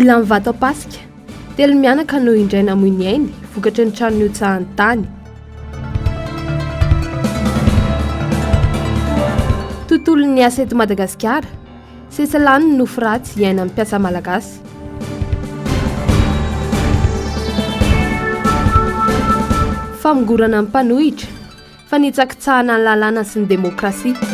Ilanivato Ampasika, telo mianaka no indray namoy ny ainy vokatry ny trano nihotsahan'ny tany. Tontolon'ny asa eto Madagasikara, sesilany ny nofy ratsy iainan'ny mpiasa malagasy. Famongorana ny mpanohitra, Fanitsakitsahana ny lalàna sy ny demokrasia.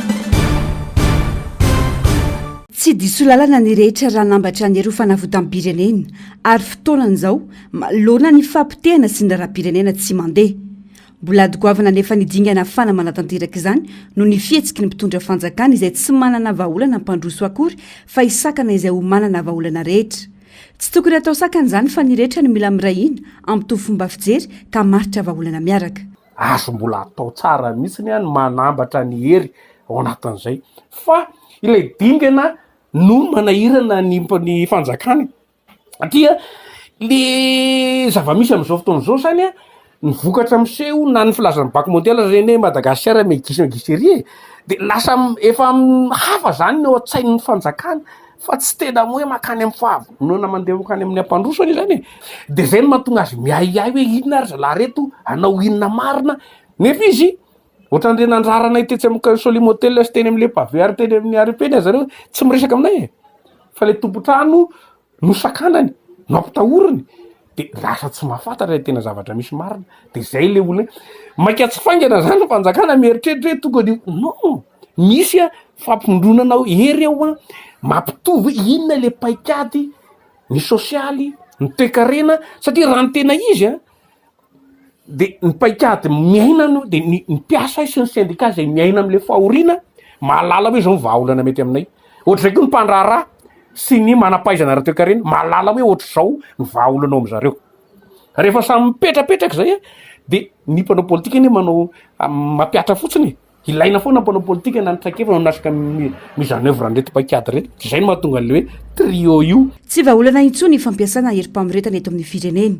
Tsy diso lalana ny rehetra raha hanambatra ny hery ho fanavotam-pirenena ary fotoanany izao manoloana ny fahapotehana sy ny raharaham-pirenena tsy mandeha. Mbola ady goavana anefa ny dingana ahafahana manatanteraka izany noho ny fihetsiky ny mpitondra fanjakana izay tsy manana vahaolana hampandroso akory fa hisakana izay ho manana vahaolana rehetra. Tsy tokony hatao sakana izany fa ny rehetra no mila miray hina, hampitovy fomba fijery ka hamaritra vahaolana miaraka. Azo mbola atao tsara mihitsiny ny manambatra ny hery ao anatin'izay fa ilay dingana no manahirana ny ny fanjakana satria le zava-misy amin'izao fotoana izao zany a, ny vokatra miseho na ny filazan'ny banky mondiale ireny hoe Madagasikara migiso migiso ery e, de lasa efa hafa zany ny ao an-tsain'ny fanjakana fa tsy tena hoe mankany amin'ny fahavononana mandeha mankany amin'ny hampandroso anie zany e, de zay no mahatonga azy miahiahy hoe inona ary zalahy reto hanao inona marina, nefa izy ohatran'ireny nandraranay tetsy amin'ny Solimotel sy teny amin'le pavé ary teny amin'ny ARP ny zareo tsy miresaka aminay e, fa le tompon-trano no sakanany, no ampitahoriny, de lasa tsy mahafantatra ilay tena zavatra misy marina, de zay le olona hoe maika tsy faingana zany ny fanjakana mieritreritra hoe tokony non, misy a fampondronana hery ao an, mampitovy hoe inona le paikady, ny sosialy, ny toekarena, satria raha ny tena izy an, de ny paikady miaina no de ny ny mpiasa sy ny sendika zay miaina am'le fahoriana mahalala hoe zao ny vahaolana mety aminay, ohatr'izay koa ny mpandraharaha sy ny manam-pahaizana ara-toekarena mahalala hoe ohatr'izao ny vahaolana ao am'zareo, rehefa samy mipetrapetraka zay a de ny mpanao politika anie manao mampihatra fotsiny e. Ilaina foana mpanao politika na ny traikefa no nasaka mise en oeuvre an'ireto paikady ireto. Izay no mahatonga an'ilay hoe trio io. Tsy vahaolana intsony ny fampiasana herim-pamoretana eto amin'ny firenena.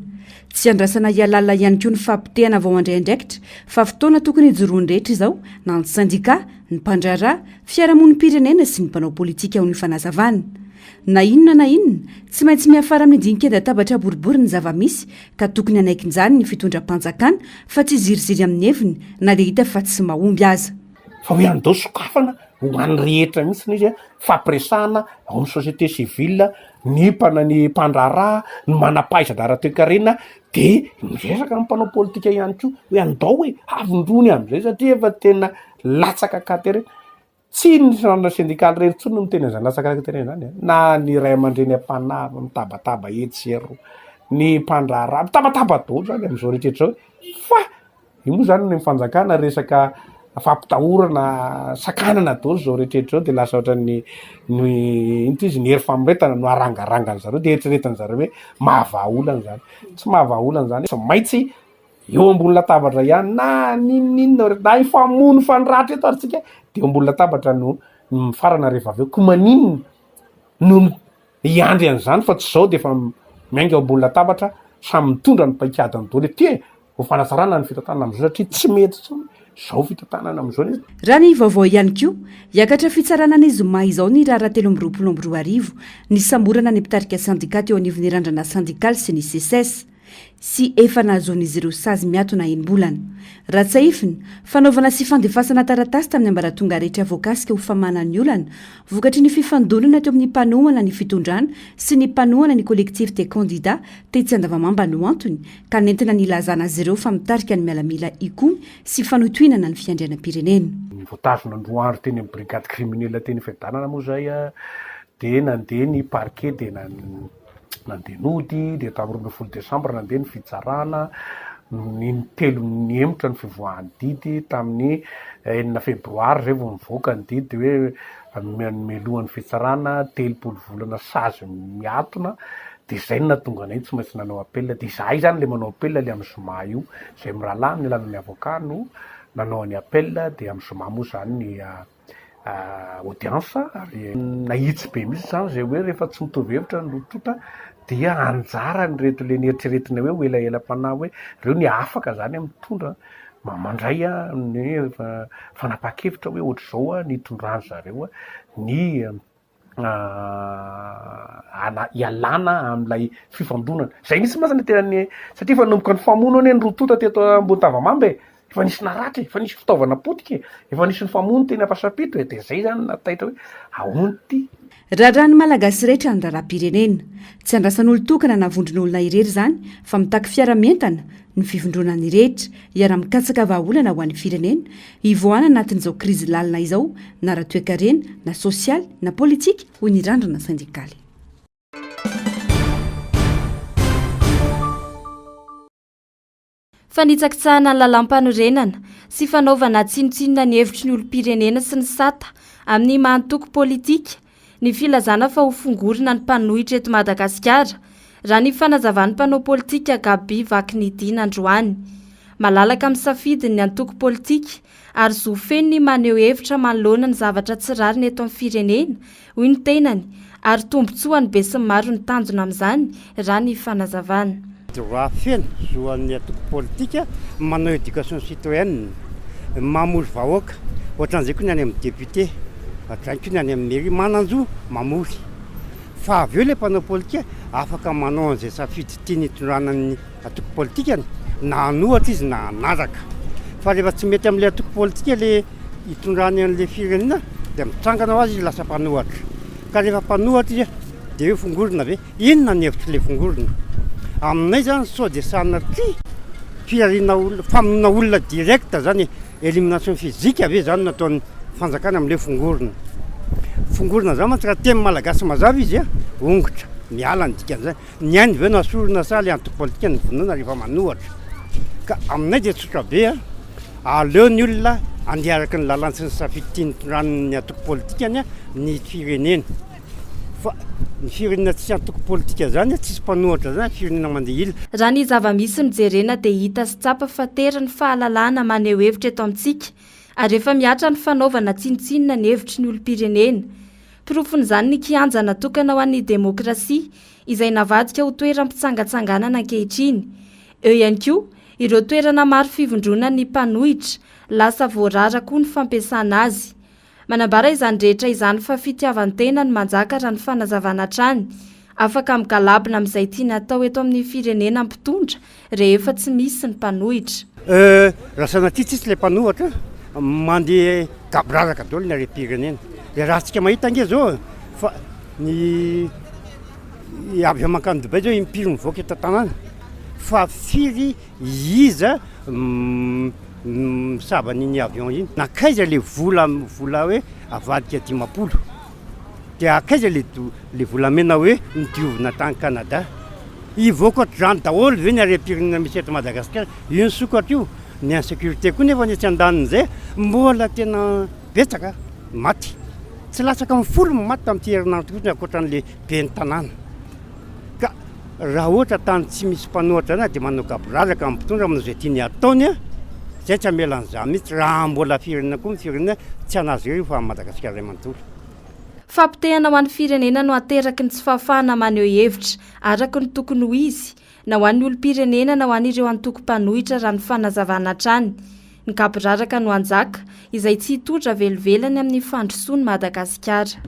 Tsy andrasana hialala ihany koa ny fahapotehana vao handray andraikitra fa fotoana tokony hijoroan'ny rehetra izao na ny sendika, ny mpandraharaha, fiarahamonim-pirenena sy ny mpanao politika ho ny fanazavana. Na inona na inona, tsy maintsy miafara amin'ny dinika an-databatra boribory ny zava-misy ka tokony hanaiky izany ny fitondram-panjakana fa tsy hiziriziry amin'ny heviny na dia hita fa tsy mahomby aza. Fa hoe andao sokafana ho an'ny rehetra mihitsy ilay izy, fampiresahana ao amin'ny société civile, ny mpana- ny mpandraharaha, ny manam-pahaizana ara-toekarena, dia miresaka amin'ny mpanao politika ihany koa hoe andao e, havondrony amin'izay satria efa tena latsaka an-katerena. Tsy ny fihaonana sendikaly irery intsony no miteny an'izany latsaka-katerena izany e, na ny ray aman-dreny am-panahy mitabataba etsy sy eroa, ny mpandraharaha mitabataba daholo izany amin'izao rehetra izao fa io moa izany ny fanjakana resaka fampitahorana sakanana daholo izao rehetra izao de lasa ohatran'ny ny ino ty izy ny hery famoretana no arangarangan'ny zareo de eritreretin'ny zareo hoe mahavaha olana izany, tsy mahavaha olana izany, tsy maintsy Eo ambony latabatra ihany na n'inon'inona na hifamono hifandratra eto ary tsika de eo ambony latabatra no mifarana rehefa avy eo, ko maninona no hiandry an'izany fa tsy zao de efa miainga eo ambony latabatra samy mitondra ny paikadiny daholo ety e, ho fanatsarana ny fitantanana am'zao satria tsy mety intsony zao fitantanana am'zao ne. Raha ny vaovao ihany koa, hiakatra fitsarana ny zoma izao ny raharaha 2023 nisamborana ny mpitarika sendika teo anivon'ny Randrana sendikaly sy ny Seces. sy efa nahazoan'izy ireo sazy miatona enim-bolana. Raha tsiahivina, fanaovana sy fandefasana taratasy tamin'ny ambaratonga rehetra voakasika ho famahana ny olana vokatry ny fifandonana teo amin'ny mpanohana ny fitondrana sy ny mpanohana ny Collectif des candidats tetsy Andavamamba no antony ka nentina nilazana azy ireo fa mitarika ny mialamila hikomy sy fanohitohinana ny fiandrianam-pirenena. Voatazona androandro teny amin'ny brigade criminelle teny Fiadanana moa izay dia nandeha ny parquet dia nandeha nody dia tamin'ny 12 desambra nandeha ny fitsarana, intelo nihemotra ny fivoahan'ny didy, tamin'ny enina febroary zay vao nivoaka ny didy hoe melohan'ny fitsarana 30 volana sazy miatona de zay no nahatonga anay tsy maintsy nanao appel, de izahay zany le manao appel le amin'ny zoma io, zay mirahalahy amin'ny alalan'ny avocat no nanao ny appel de amin'ny zoma moa zany ny audience ary nahitsy be mihitsy zany zay hoe rehefa tsy mitovy hevitra ny roa tonta dia anjaran'ireto le nieritreretina hoe ho elaela am-panahy hoe reo ny afaka zany mitondra mandray ny fanapahan-kevitra hoe ohatr'izao ny hitondran-dry zareo ny. Ana ialana amin'ilay fifandonana. Izay mihitsy mantsy no tena ny, satria efa nanomboka nifamono anie ny roa tonta teto ambony Tavamamba e, efa nisy naratra e, efa nisy fitaovana potika e, efa nisy nifamono teny Ampasampito e, dia izay izany no nahataitra hoe ahoana ity? Raharahan'ny Malagasy rehetra ny raharaham-pirenena. Tsy andrasan'olon-tokana na vondron'olona irery izany fa mitaky fiara-mientana ny fivondronan'ny rehetra hiara-mikatsaka vahaolana ho an'ny firenena hivoahana anatin'izao krizy lalina izao na ara-toekarena na sosialy na politika, hoy ny Randrana sendikaly. Fanitsakitsahana ny lalàmpanorenana sy fanaovana tsinontsinona ny hevitry ny olom-pirenena sy ny sata amin'ny maha antoko politika ny filazana fa ho fongorina ny mpanohitra eto Madagasikara, raha ny fanazavan'ny mpanao politika Gaby Vakinidiana androany. Malalaka amin'ny safidiny ny antoko politika ary zo feno ny maneho hevitra manoloana ny zavatra tsy rariny eto amin'ny firenena, hoy ny tenany, ary tombontsoa an'ny besinimaro ny tanjona amin'izany, raha ny fanazavana. Droit feno, zo an'ny antoko politika manao education citoyenne, mamory vahoaka, ohatran'izay koa ny any amin'ny député, ohatran'izany koa ny any amin'ny mairie, manan-jo mamory. Fa avy eo ilay mpanao politika afaka manao an'izay safidy tiany hitondrana ny antoko politikany, na hanohatra izy na hanaraka. Fa rehefa tsy mety amin'ilay antoko politika ilay hitondrany an'ilay firenena dia mitsangana ho azy izy lasa mpanohatra. Ka rehefa mpanohatra izy dia hoe fongorina ve? Inona ny hevitr'ilay fongorona? Aminay zany sao dia sanatria fihariana olona, famonoana olona direct zany e, élimination physique ve zany no ataon'ny fanjakana amin'ilay fongorona? Fongorona zany mantsy raha teny malagasy mazava izy a, ongotra, miala ny dikan'izany. Ny ainy ve no asorina sa ilay antoko politika no vonoina rehefa manohatra? Ka aminay dia tsotra be a, aleo ny olona andeha araka ny lalàna sy ny safidy tiany tondrany ny antoko politikany ny firenena. Fa ny firenena tsisy antoko politika zany, tsisy mpanohatra zany, firenena mandeha ila. Raha ny zava-misy no jerena dia hita sy tsapa fa tery ny fahalalahana maneho hevitra eto amintsika ary efa mihatra ny fanaovana tsinontsinona ny hevitry ny olom-pirenena. Porofon'izany ny kianja natokana ho an'ny demokrasia izay navadika ho toeram-pitsangatsanganana ankehitriny. Eo ihany koa ireo toerana maro fivondronan'ny mpanohitra, lasa voarara koa ny fampiasana azy. Manambara izany rehetra izany fa fitiavan-tena no manjaka raha ny fanazavana hatrany. Afaka migalabona amin'izay tiana atao eto amin'ny firenena ny mpitondra rehefa tsy misy ny mpanohitra. Euh, raha sanatria tsisy ilay mpanohatra, mandeha gaboraraka daholo ny harem-pirenena. Dia raha tsika mahita ange zao fa ny avy mankany Dubaï zao impiry mivoaka eto an-tanàna fa firy Iza misava an'iny avion iny? Nankaiza le vola vola hoe avadika 50? Dia akaiza le le volamena hoe nodiovina tany Canada? Hivoaka ohatr'izany daholo ve ny harem-pirenena misy eto Madagasikara? Io ny sokatra io, ny insécurité koa nefa etsy andanin'izay mbola tena betsaka maty. Tsy latsaka amin'ny folo ny maty tamin'ity herinandro ity fotsiny ankoatran'le ben'ny tanàna. Ka raha ohatra tany tsy misy mpanohatra zany dia manao gaboraraka amin'ny mpitondra manao izay tiany hataony a, zay tsy hamela an'izany mihitsy raha mbola firenena koa ny firenena tsy an'azy irery io fa an'i Madagasikara iray manontolo. Fahapotehana ho an'ny firenena no ateraky ny tsy fahafahana maneho hevitra araka ny tokony ho izy, na ho an'ny olom-pirenena na ho an'ireo antoko mpanohitra raha ny fanazavana hatrany. Ny gaboraraka no hanjaka, izay tsy hitondra velively any amin'ny fandrosoan'i Madagasikara.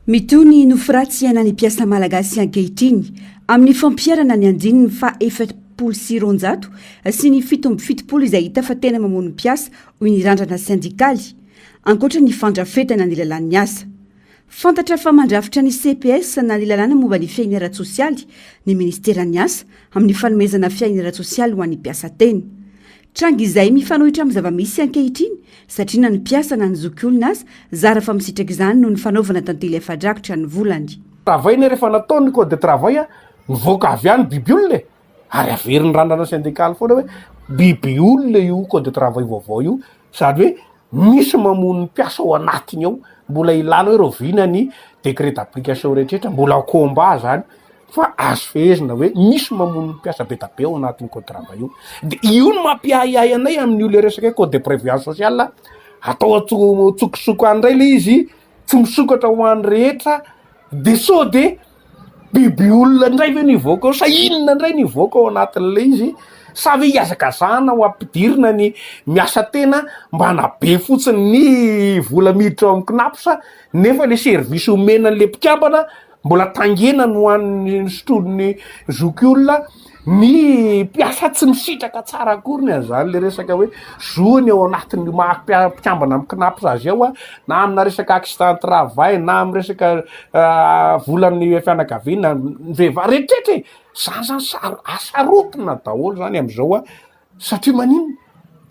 Mitohy ny nofy ratsy iainan'ny mpiasa malagasy ankehitriny amin'ny fampiharana ny andininy faha 240 sy ny 77 izay hita fa tena mamono mpiasa hoy ny randrana sendikaly ankoatra ny fandrafetana ny lalàn'ny asa. Fantatra fa mandrafitra ny CPS na ny lalàna momba ny fiahiana ara-tsosialy ny ministeran'ny asa amin'ny fanomezana fiahiana ara-tsosialy ho an'ny mpiasa tena. Tranga izay mifanohitra amin'ny zava-misy ankehitriny satria na ny mpiasa na ny zokiolona aza zara fa misitraka izany noho ny fanaovana tantely afa-drakotra ny volany. Travail ne rehefa natao ny code de travail nivoaka avy any biby olona e! Ary averin'ny randrana syndicale foana hoe biby olona io code de travail vaovao io, izany hoe misy mamono ny mpiasa ao anatiny ao, mbola ilana hoe rahoviana ny décret d'application rehetra rehetra, mbola combat zany fa azo fehezina hoe misy mamono ny mpiasa be da be ao anatin'ny code travail io, de io no mampiahiahy anay amin'io le resaka hoe code de prévoyance sociale atao an-tsokosoko any indray le izy, tsy misokatra ho an'ny rehetra de sao de biby olona indray ve no hivoaka ao sa inona indray no hivoaka ao anatin'ilay izy. Sa ve hihazakazahana ho ampidirina ny miasa tena mba hanabe fotsiny ny vola miditra ao amin'ny Cnaps nefa le service omena an'le mpikambana mbola tangenany ho an'ny sotroin'ny zokiolona ny mpiasa tsy misitraka tsara akory ny an'izany le resaka hoe zony ao anatin'ny maha mpikambana amin'ny Cnaps azy ao na amina resaka accident de travail na amin'ny resaka volan'ny fianakaviana ny vehivavy rehetrarehetra e! Zany zany saro asarotina daholo zany am'izao a satria maninona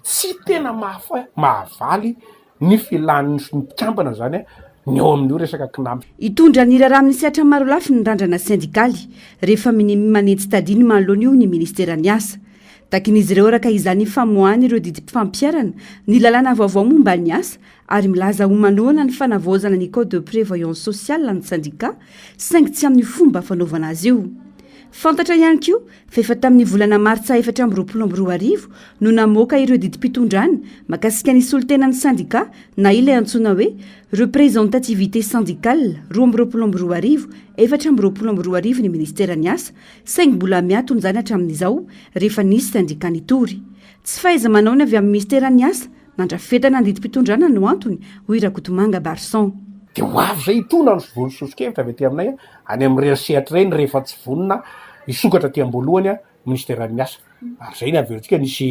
tsy tena mahafa mahavaly ny filan'ny mpikambana zany a ny ao amin'io resaka Cnaps. Hitondra ny raharaha amin'ny sehatra marolafy ny randrana sendikaly rehefa minia manentsi-tadiny manoloana io ny ministeran'ny asa. Takin'izy ireo araka izany famoahana ireo didim-pampiharana ny lalàna vaovao momba ny asa ary milaza ho manohana ny fanavaozana ny code de prévoyance sociale ny sendika saingy tsy amin'ny fomba fanaovana azy io. Fantatra ihany koa fa efa tamin'ny volana martsa 2024 no namoaka ireo didim-pitondrana makasika ny solontenan'ny sendika na ilay antsoina hoe représentativité syndicale 2022 2024 ny ministeran'ny asa saingy mbola miatona izany hatramin'izao rehefa nisy sendika nitory. Tsy fahaiza-manao ny avy amin'ny ministeran'ny asa nandrafetana ny didim-pitondrana no antony, hoy Rakotomanga Barson. Dia ho avy izay hitondra ny vono soso-kevitra avy aty aminay any amin'ireny sehatra ireny rehefa tsy vonona hisokatra aty am-boalohany minisiteran'ny asa. Ary izay ny averintsika, nisy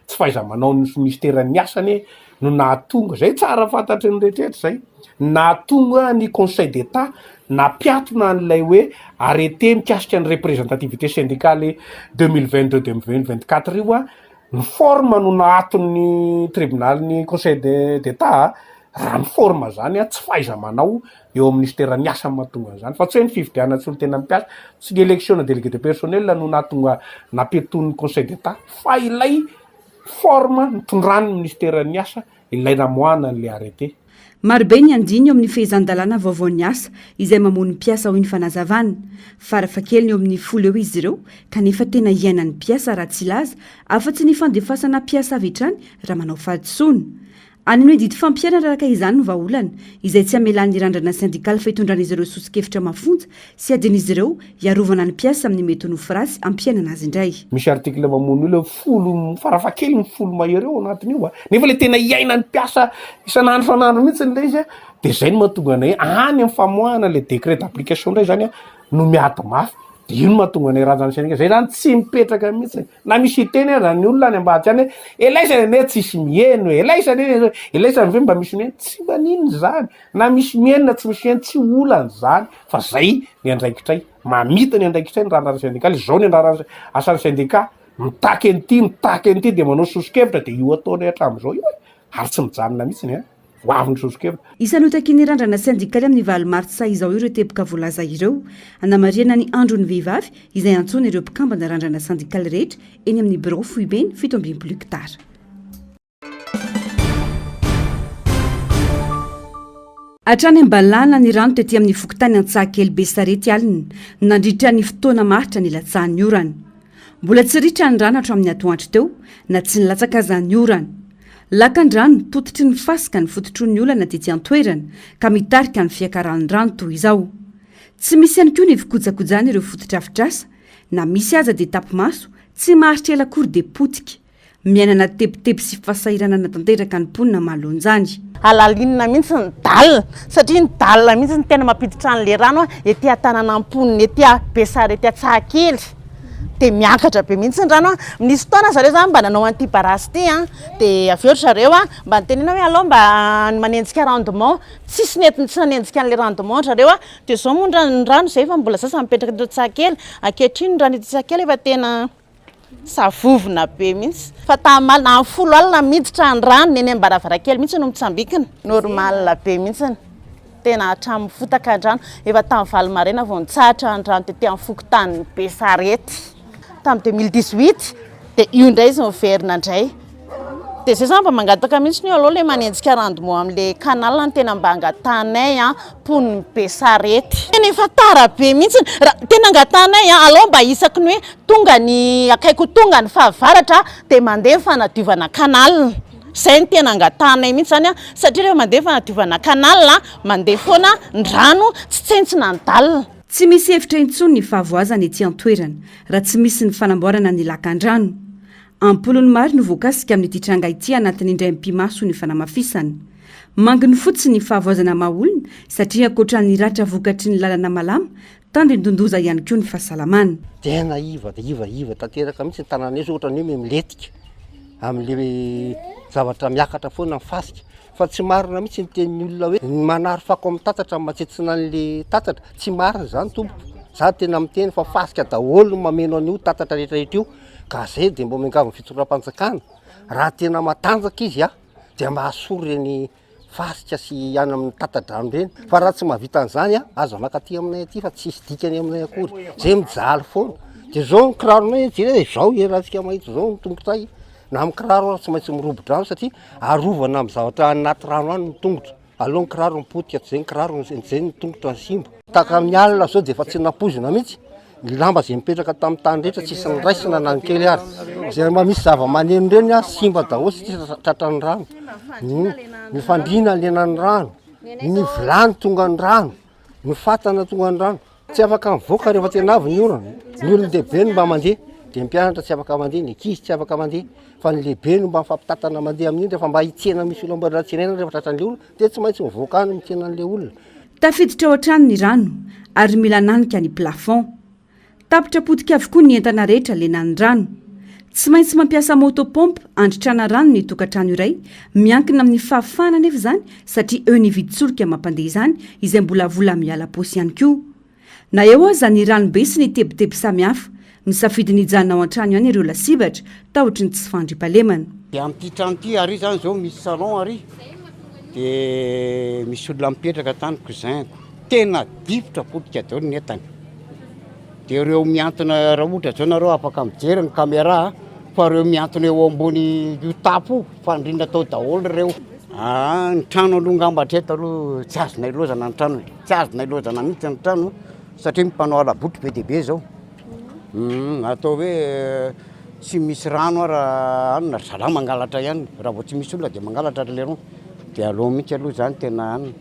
tsy fahaiza-manao ny minisiteran'ny asa anie no nahatonga, izay tsara fantatry ny rehetra izay, nahatonga ny conseil d'Etat nampiatona an'ilay hoe arrêté mikasika ny représentativité syndicale 2022 2024 io, ny forme no nahaton'ny tribonalin'ny conseil d'Etat, raha ny forme zany tsy fahaiza-manao eo amin'ny minisiteran'ny asa no mahatonga an'izany fa tsy hoe ny fifidianana solontenan'ny mpiasa, tsy ny élection na délégué de personnel no nahatonga nampiatoan'ny conseil d'Etat fa ilay forme nitondran'ny minisiteran'ny asa ilay namoahana an'ilay arrêté. Marobe ny andininy eo amin'ny fehezan-dalàna vaovaon'ny asa izay mamono mpiasa hoy ny fanazavana. Farafahakeliny eo amin'ny folo eo izy ireo kanefa tena iainan'ny mpiasa raha tsy hilaza afa-tsy ny fandefasana mpiasa avy hatrany raha manao fahadisoana. Any amin'ny didy fampiharana araka izany ny vahaolana, izay tsy hamelan'ny randrana sendikaly fa hitondran'izy ireo soso-kevitra mafonja sy adin'izy ireo hiarovana ny mpiasa amin'ny mety ho nofy ratsy hampiainana azy indray. Misy article mamono olona folo, farafahakeliny folo mahery eo ao anatin'io a! Nefa le tena iainan'ny mpiasa isan'andro isan'andro mihitsy ilay izy a, de zay no mahatonga anay any amin'ny famoahana le décret d'application indray zany a no miady mafy, de io no mahatonga anay randrana sendikaly, zay zany tsy mipetraka mihitsy. Na misy hiteny aza ny olona any ambadika any hoe elaisany anie tsisy miheno e, elaisany anie zao, elaisany ve mba misy miheno? Tsy maninona izany, na misy miheno na tsy misy miheno tsy olana izany fa zay ny andraikitray, mamita ny andraikitray ny raharaha sendikaly, izao ny andrara asan'ny sendika, mitaky an'ity, mitaky an'ity de manao soso-kevitra de io ataonay hatramin'izao io e, ary tsy mijanona mihitsiny an. Ho avy ny soso-kevitra. Isan'ny hotakian'ny Randrana sendikaly amin'ny valo martsa izao ireo teboka voalaza ireo. Hanamarihana ny Andron'ny vehivavy izay antsoina ireo mpikambana Randrana sendikaly rehetra eny amin'ny birao foibeny 67 hektara. Hatrany am-balana ny rano tety amin'ny fokontany Antsahakely Besarety alina nandritra ny fotoana maharitra nilatsahan'ny orana. Mbola tsy ritra ny rano hatramin'ny atoandro teo na tsy nilatsaka aza ny orana. Lakan-drano tototry ny fasika ny fototron'ny olana tetsy an-toerana ka mitarika ny fiakaran'ny rano toy izao. Tsy misy ihany koa ny fikojakojana ireo fotodrafitrasa, na misy aza dia tapi-maso, tsy maharitra ela akory dia potika. Miaina anaty tebiteby sy fahasahiranana tanteraka ny mponina manoloana izany. Halalinina mihitsy ny dalle satria ny dalle mihitsy no tena mampiditra an'ilay rano ety an-tanàna mponina ety Besarety Antsahakely dia miakatra be mihitsy ny rano. Nisy fotoana zareo zany mba nanao an'ity barrage ity dia avy eo ry zareo mba nitenena hoe alao mba manenjika rendement, tsisy nety tsy nanenjika an'ilay rendement ry zareo dia izao moa ny rano izay efa mbola zaza mipetraka eto Antsahakely, ankehitriny ny rano eto Antsahakely efa tena Savovona be mihitsy. Fa tamin'ny alina, amin'ny folo alina miditra ny rano, ny eny am-baravarankely mihitsy no mitsambikina. Normal be mihitsy. Tena hatramin'ny fotaka ny rano. Efa tamin'ny valo maraina vao nitsahatra ny rano tety amin'ny fokontanin'i Besarety. Tamin'ny 2018 dia io indray izy miverina indray. Dia izay zany mba mangataka mihitsy ny eo aloha ilay manenjika rendement amin'ilay canal no tena mba angatahanay an, mponin'i Besarety. Tena efa tara be mihitsy, raha tena angatahanay an, alao mba isaky ny hoe tonga ny akaiky ho tonga ny fahavaratra dia mandeha ny fanadiovana canal. Izay no tena angatahanay mihitsy izany an, satria rehefa mandeha ny fanadiovana canal an, mandeha foana ny rano, tsy tsentsina ny dalle. Tsy misy hevitra intsony ny fahavoazana ety an-toerana raha tsy misy ny fanamboarana ny lakan-drano. Am-polony maro no voakasika amin'ity tranga ity anatin'ny indray mipi-maso ny fanamafisana. Manginy fotsiny ny fahavoazana maha olona satria ankoatra ny ratra vokatry ny lalana malama, tandindon-doza ihany koa ny fahasalamana. Tena iva dia iva iva tanteraka mihitsy ny tanàna io zao ohatran'ny hoe miletika amin'le zavatra miakatra foana ny fasika. Fa tsy marina mihitsy ny tenin'ny olona hoe ny manary fako amin'ny tatatra no matsetsina an'le tatatra, tsy marina izany tompoko, za tena miteny fa fasika daholo no mameno an'io tatatra rehetra rehetra io, ka zay de mba miangavy ny fitondram-panjakana raha tena matanjaka izy a de mba asory ireny fasika sy any amin'ny tata-drano ireny, fa raha tsy mahavita an'izany a aza mankaty aminay aty fa tsisy dikany aminay akory, zay mijaly foana, de zao ny kiraronay jereo e, zao erantsika mahitsy zao ny tongotray. Na amin'ny kiraro ary tsy maintsy mirobo-drano satria arovana amin'ny zavatra any anaty rano any ny tongotra. Aleo ny kiraro mipotika toy izay ny kiraro izay ny tongotra ny simba. Tahaka amin'ny alina izao dia efa tsy nampoizina mihitsy. Ny lamba izay mipetraka tamin'ny tany rehetra tsisy niraisina na ny kely ary. Izay mba misy zava-maneno ireny ah, simba daholo satria tratran'ny rano. Ny fandriana lenan'ny rano, ny vilany tongan'ny rano, ny fatana tongan'ny rano. Tsy afaka mivoaka rehefa tena avy ny orana. Ny olon-dehibe no mba mandeha, dia ny mpianatra tsy afaka mandeha, ny ankizy tsy afaka mandeha, fa ny lehibe no mba mifampitantana mandeha amin'iny rehefa mba hitsena misy olona mbola tsenaina rehefa tratran'ilay olona dia tsy maintsy mivoaka any mitsena an'ilay olona. Tafiditra ao an-trano ny rano ary mila nanika ny plafond. Tapitra potika avokoa ny entana rehetra lenan'ny rano. Tsy maintsy mampiasa moto pompe handritrana rano ny tokantrano iray, miankina amin'ny fahafahana anefa izany satria eo ny vidin-tsolika mampandeha izany izay mbola vola miala paosy ihany koa. Na eo aza ny ranobe sy ny tebiteby samihafa, misafidy ny hijanona ao an-trano ihany ireo lasibatra, tahotry ny tsy fandriampahalemana. Dia amin'ity trano ity ary izany izao misy salon ary dia misy olona mipetraka tany cousin-ko. Tena difotra potika daholo ny entana. Dia ireo mihantona raha ohatra zao nareo afaka mijery ny caméra fa ireo mihantona eo ambony io tapo io fandriana tao daholo ireo. Aa ny trano aloha angamba hatreto aloha tsy azonay lozana ny trano e, tsy azonay lozana mihitsy ny trano satria mpanao hala-botry be dia be zao. Atao hoe tsy misy rano ara anona ry zalahy mangalatra ihany, raha vao tsy misy olona dia mangalatra ry leroa, dia aleo mihitsy aloha zany tena anona.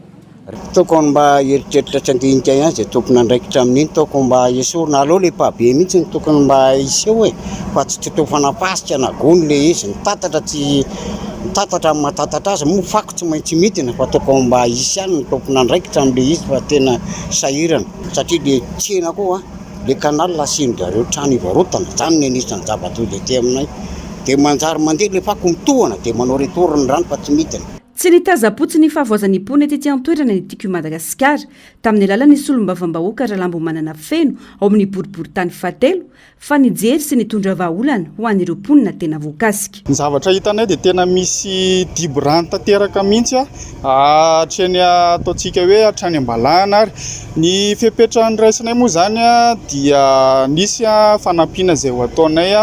Tokony mba hieritreritra tsy handinika ihany izay tompon'andraikitra amin'iny, tokony mba esorina, aleo le mpahabe mihitsy no tokony mba hiseho e, fa tsy totofana fasika na gony le izy, ny tatatra tsy, ny tatatra amin'ny maha tatatra azy moa fako tsy maintsy midina fa tokony mba hisy ihany ny tompon'andraikitra amin'le izy fa tena sahirana, satria le tsena koa le canal asian-dry zareo trano hivarotana, zany no anisan'ny zava-doza ety aminay, de manjary mandeha le fako mitohana de manao retour ny rano fa tsy midina. Tsy nitazam-potsiny ny fahavoazan'ny mponina tety an-toerana ny Tiako i Madagasikara, tamin'ny alalan'ny solombavambahoaka Ralambomanana Feno ao amin'ny boriborintany fahatelo, fa nijery sy nitondra vahaolana ho an'ireo mponina tena voakasika. Ny zavatra hitanay dia tena misy dibo rano tanteraka mihitsy hatreny ataontsika hoe hatrany am-balahana ary. Ny fepetra noraisinay moa izany dia nisy fanampiana izay ho ataonay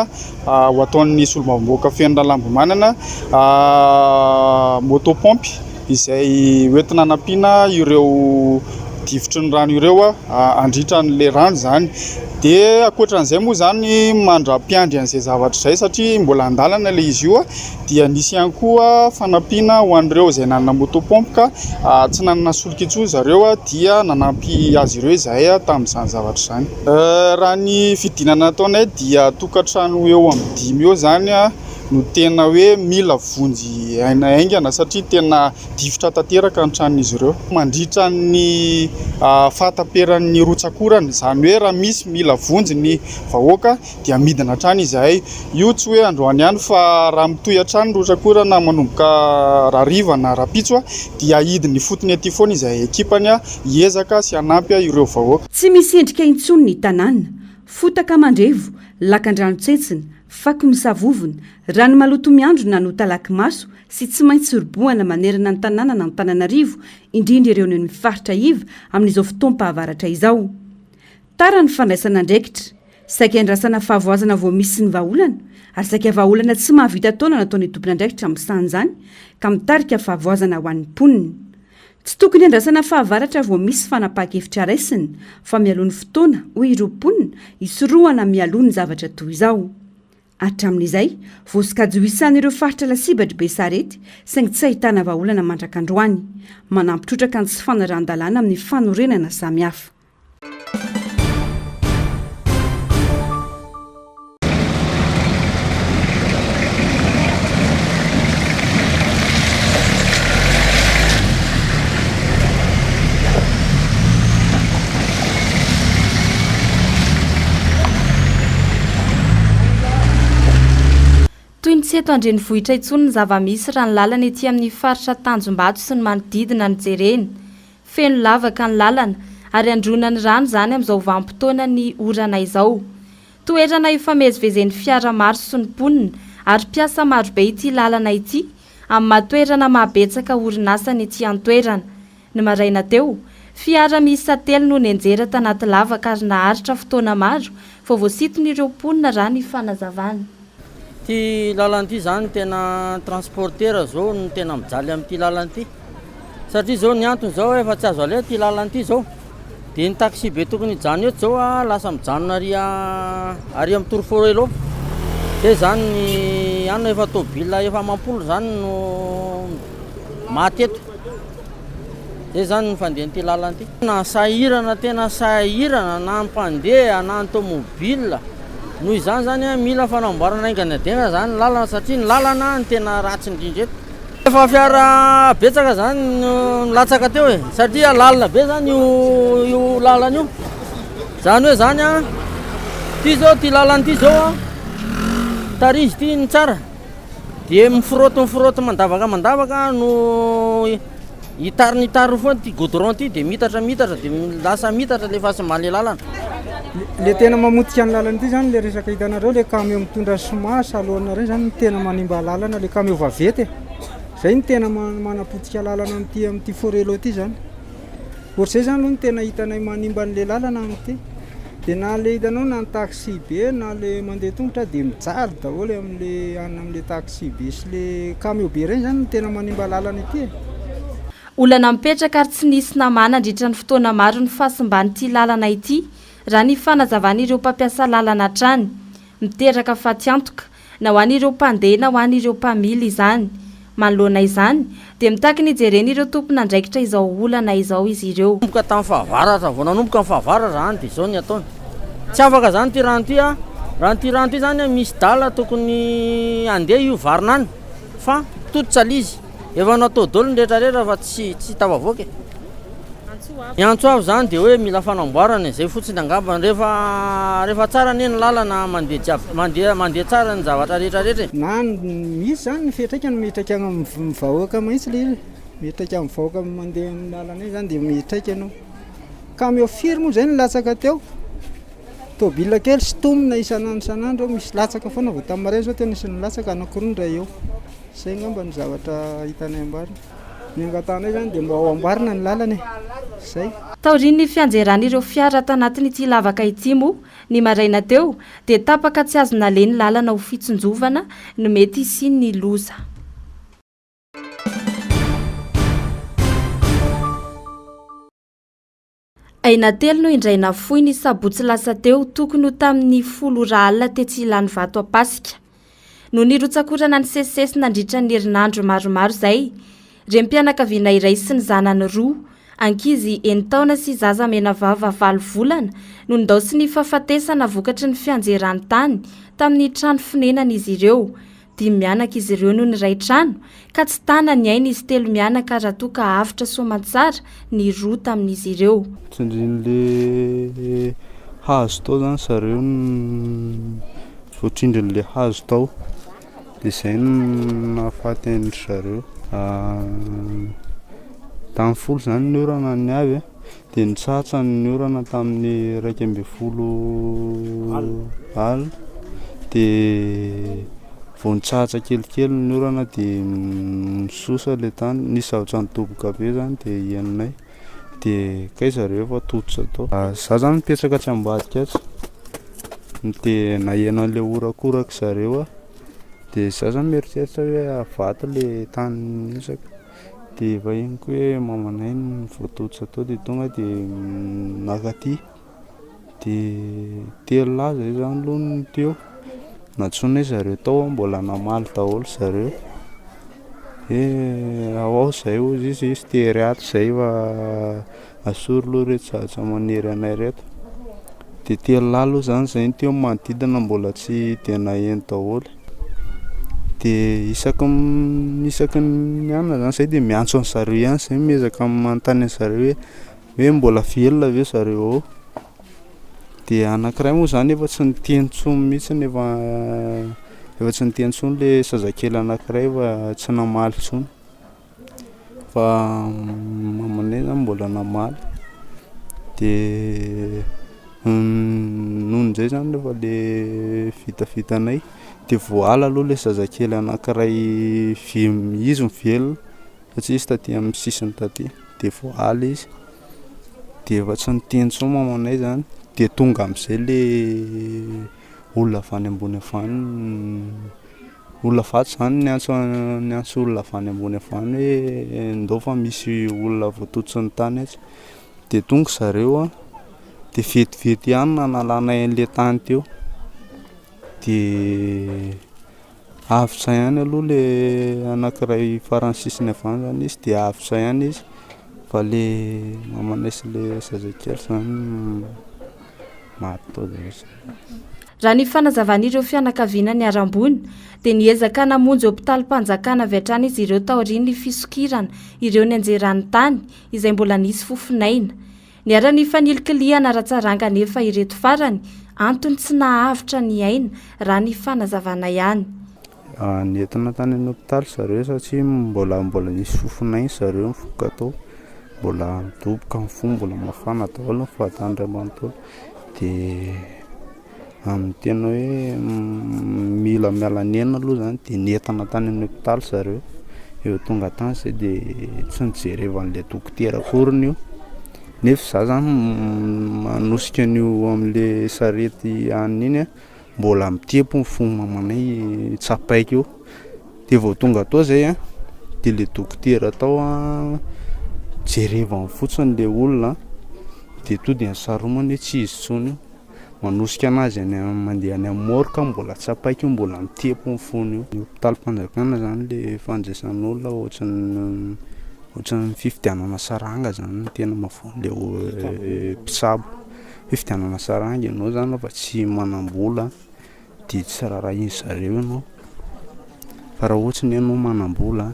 ho ataon'ny solombavambahoaka Feno Ralambomanana moto pompe izay hoentina hanampiana ireo difotry ny rano ireo handritra an'ilay rano izany. Dia ankoatran'izay moa izany mandra-piandry an'izay zavatra izay satria mbola an-dalana ilay izy io dia nisy ihany koa fanampiana ho an'ireo izay nanana moto pompe ka tsy nanana solika intsony zareo dia nanampy azy ireo izahay tamin'izany zavatra izany. Raha ny fidinana nataonay dia tokantrano eo amin'ny dimy eo izany no tena hoe mila vonjy aina haingana satria tena difotra tanteraka ny tranon'izy ireo. Mandritra ny fahataperan'ny rotsak'orana, izany hoe raha misy mila vonjy ny vahoaka dia midina hatrany izahay. Io tsy hoe androany ihany fa raha mitohy hatrany ny rotsak'orana manomboka rahariva na rahampitso dia hidina ifotony aty foana izahay ekipany hiezaka sy hanampy ireo vahoaka. Tsy misy endrika intsony ny tanàna. Fotaka mandrevo, lakandrano tsentsina, fako misavovona, rano maloto miandrona no talaky maso sy tsy maintsy robohana manerana ny tanànan'Antananarivo, indrindra ireo any amin'ny faritra iva amin'izao fotoam-pahavaratra izao. Tara ny fandraisana andraikitra. Saika iandrasana fahavoazana vao misy ny vahaolana, ary saika vahaolana tsy mahavita taona nataon'ny tompon'andraikitra misahana izany ka mitarika fahavoazana ho an'ny mponina. Tsy tokony hiandrasana fahavaratra vao misy fanapahan-kevitra raisina fa mialoha ny fotoana, hoy ireo mponina, hisorohana mialoha ny zavatra toy izao. Hatramin'izay, voasokajy ho isan'ireo faritra lasibatry Besarety, saingy tsy ahitana vahaolana mandrak'androany. Manampy trotraka ny tsy fanarahan-dalàna amin'ny fanorenana samihafa. tsy eto an-drenivohitra intsony ny zava-misy raha ny lalana ety amin'ny faritra Tanjombato sy ny manodidina no jerena. Feno lavaka ny lalana ary andronan'ny rano izany amin'izao vanim-potoanan'ny orana izao. Toerana ifamezivezen'ny fiara maro sy ny mponina ary mpiasa marobe ity lalana ity amin'ny maha toerana mahabetsaka orinasa ny ety an-toerana. Ny maraina teo, fiara miisa telo no nianjera tanaty lavaka ary naharitra fotoana maro vao voasinton'ireo mponina raha ny fanazavana. Ity lalana ity zany tena transporteur zao no tena mijaly amin'ity lalana ity satria zao ny antony zao efa tsy azo aleha ity lalana ity zao de ny taxi be tokony hijanona eto zao a lasa mijanona ary ary amin'ny tour forello zay zany ny anona efa tôbila efa amam-polo zany no maty eto Zay zany ny fandehan'ity lalana ity. Tena sahirana tena sahirana na ny mpandeha na ny tomobile. Noho izany zany mila fanamboarana haingana dia haingana zany ny lalana satria ny lalana no tena ratsy indrindra eto. Efa fiara betsaka zany no nilatsaka teo e, satria lalina be zany io io lalana io. Zany hoe zany an, ity zao ity lalana ity zao an, tary izy ity ny tsara. Dia mifrotte mifrotte mandavaka mandavaka no hitariny hitariny foana ity goudron ity dia miitatra miitatra dia lasa miitatra ilay fahasimban'ilay lalana. Le tena mamotika ny lalana ity zany le resaka hitanareo le camion mitondra ciment salone reny zany no tena manimba lalana le camion vaventy e, zay no tena manapotika lalana amin'ity amin'ity forello ity zany. Ohatr'izay zany aloha no tena hitanay manimba an'le lalana amin'ity. Dia na le hitanao na ny taxi be na le mandeha tongotra dia mijaly daholo amin'le anona amin'le taxi be sy le camion be ireny zany no tena manimba lalana ity e. Olana mipetraka ary tsy nisy namaha nandritra ny fotoana maro ny fahasimban'ity lalana ity, raha ny fanazavan'ireo mpampiasa lalana hatrany. Miteraka fatiantoka, na ho an'ireo mpandeha na ho an'ireo mpamily izany. Manoloana izany, dia mitaky ny hijeren'ireo tompon'andraikitra izao olana izao izy ireo. Nanomboka tamin'ny fahavaratra, vao nanomboka ny fahavaratra izany dia izao ny ataony. Tsy afaka izany ity rano ity an, raha ity rano ity izany an, misy dala tokony handeha io varina any fa tototra ilay izy. Efa natao daholo ny rehetra rehetra fa tsy tsy tafavoaka e. Ny antso avo izany dia hoe mila fanamboarana e, izay fotsiny angamba. Rehefa rehefa tsara anie ny lalana mandeha jiaby mandeha mandeha tsara ny zavatra rehetra rehetra e. Na misy izany ny fiantraikany miantraika amin'ny vahoaka mihitsy ilay izy, miantraika amin'ny vahoaka mandeha amin'ny lalana iny izany dia miantraika ianao. Camion firy moa izay no latsaka teo? Tôbila kely sintomina isan'andro isan'andro eo misy latsaka foana vao tamin'ny maraina izao teo nisy nilatsaka anankiroa indray eo. Izay angamba no zavatra hitanay ambarina. Ny angatahanay izany dia mba ho amboarina ny lalana e. Izay. Taorian'ny fianjeran'ireo fiara tanatin'ity lavaka ity moa, ny maraina teo, dia tapaka tsy azo naleha ny lalana ho fitsinjovana ny mety hisian'ny loza. Aina telo no indray nafoy ny sabotsy lasa teo tokony ho tamin'ny 10 ora alina tetsy Ilanivato Ampasika. Noho ny rotsak'orana nisesisesy nandritra ny herinandro maromaro izay, renim-pianakaviana iray sy ny zanany roa, ankizy enin-taona sy zaza menavava valo volana, no nindaosin'ny fahafatesana vokatry ny fianjeran'ny tany tamin'ny trano fonenan'izy ireo. Dimy mianaka izy ireo no niray trano, ka tsy tana ny ainy izy telo mianaka raha toa ka avotra soamantsara ny roa tamin'izy ireo. Tsindrin'le hazo tao zany zareo no voatsindrin'le hazo tao de zay no nahafaty an-dry zareo. Tamin'ny folo zany ny orana niavy a. Dia nitsatsa ny orana tamin'ny 11 alina, dia vao nitsatsa kelikely ny orana dia nisosa ilay tany, nisy zavatra nidoboka be izany dia henonay, dia kay zareo efa tototra tao. Za zany mipetraka atsy ambadika atsy, dia naheno an'ilay horakorak'i zareo aho, dia za zany mieritreritra hoe vato ilay tany nihotsaka. Dia efa henoko hoe mamanay no voatototra tao dia tonga dia naka aty. Dia telo lahy izay izany aloha no teo. Nantsoinay zareo tao mbola namaly daholo zareo hoe ao ao izay hozy izy, izy tery ato izay fa Asory aloha ireto zavatra manery anay ireto. Dia telo lahy aloha izany izay no teo, ny manodidina mbola tsy dia naheno daholo. Dia isaky ny isaky ny alina izany izahay dia miantso an'zareo ihany izahay, miezaka manontany an'zareo hoe hoe mbola velona ve zareo ao. Dia anankiray moa izany efa tsy niteny intsony mihitsy efa. Efa tsy niteny intsony le zazakely anankiray fa tsy namaly intsony. Fa mamanay zany mbola namaly. De nony zay zany rehefa le vitavitanay de voahala aloha le zazakely anankiray ve- izy no velona satria izy taty amin'ny sisiny taty de voahala izy de efa tsy niteny intsony mamanay zany de tonga am'zay le olona avy any ambony avy any, olona avy ato zany niantso niantso olona avy any ambony avy any hoe ndao fa misy olona voatototry ny tany atsy de tonga zareo a de vetivety ihany nanalanay an'le tany teo de avotra ihany aloha le anankiray faran'ny sisiny avy any zany izy de avotra ihany izy fa le mamanay sy le zazakely zany maty tao daholo. Raha ny fanazavan'ireo fianakaviana niharam-boina dia niezaka namonjy hopitalim-panjakana avy hatrany izy ireo taorian'ny fisokirana ireo nianjeran'ny tany izay mbola nisy fofon'aina. Niharan'ny fanilikilihana ara-tsaranga anefa ireto farany, antony tsy naha-avotra ny aina, raha ny fanazavana ihany. Nentina tany amin'ny hopitaly zareo satria mbola mbola nisy fofon'aina zareo nivoaka tao, mbola nidoboka ny fo, mbola mafana daholo ny vatany iray manontolo dia amin'ny tena hoe mila miala nenina aloha zany dia nentina tany amin'ny hopitaly zareo, vao tonga tany zay dia tsy nijerevan'ilay dokotera akoriny io, nefa za zany manosika an'io amin'le sarety hanina iny a, mbola mitepo ny fon'i mamanay tsapaiko eo, de vao tonga tao zay a de le dokotera tao a jerevany fotsiny le olona de to de nisaromany hoe tsy izy intsony io, manosika anazy any mandeha any amin'ny morgue mbola tsapaiko io mbola mitepo ny fony io. Ny hopitalim-panjakana zany le fandraisan'olona ohatran'ny ohatran'ny fifidianana saranga zany no tena mahavoa an'le mpitsabo. Fifidianana saranga ianao zany fa tsy manam-bola dia tsy raharahian-dry zareo ianao fa raha ohatry ny ianao manam-bola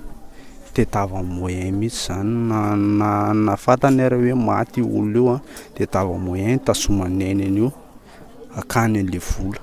tadiavany moyen mihitsy zany na na na fantany ary hoe maty io olona io an, tadiavany moyen hitazomany ny ainy an'io hakany an'le vola.